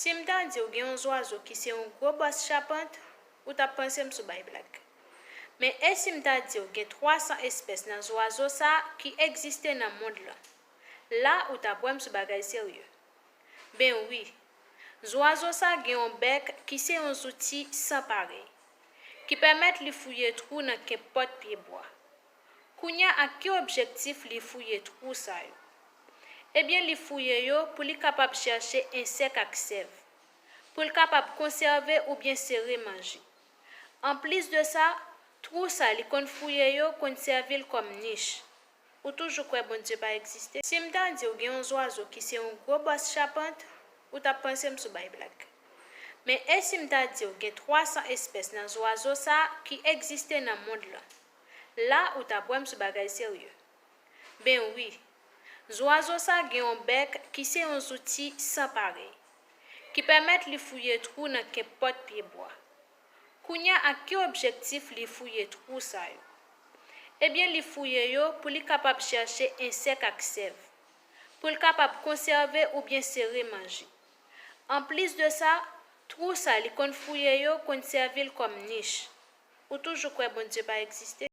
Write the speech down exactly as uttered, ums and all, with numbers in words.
Si m ta di w gen yon zwazo ki se yon gwo bòs chapant, ou t ap panse m sou bay blag. Men e si m ta di w gen twa san espès nan zwazo sa a ki egziste nan mond lan? La, ou t ap wè m sou bagay serye. Ben wi, zwazo sa gen yon bèk ki se yon zouti san parèy, ki pèmèt li fouye twou nan kenpòt pyebwa. Kounye a, ak ki objektif li fouye twou sa yo? Ebyen, li fouye yo pou li kapab chèche ensèk ak sèv, pou l kapab konsève oubyen sere manje. Anplis de sa, twou sa li konn fouye yo konn sèvi l kòm nich. Ou toujou kwè Bondye pa egziste? Si m ta di w gen yon zwazo ki se yon gwo bòs chapant, ou t ap panse m sou bay blag. Men e si m ta di w gen twa san espès nan zwazo sa a ki egziste nan mond lan? La, ou t ap wè m sou bagay serye. Ben wi, zwazo sa gen yon bèk ki se yon zouti san parèy, ki pèmèt li fouye twou nan kenpòt pyebwa. Kounye a, ak ki objektif li fouye twou sa yo? Ebyen, li fouye yo pou li kapab chèche ensèk ak sèv, pou l kapab konsève oubyen sere manje. Anplis de sa, twou sa li konn fouye yo konn sèvi l kòm nich. Ou toujou kwè Bondye pa egziste?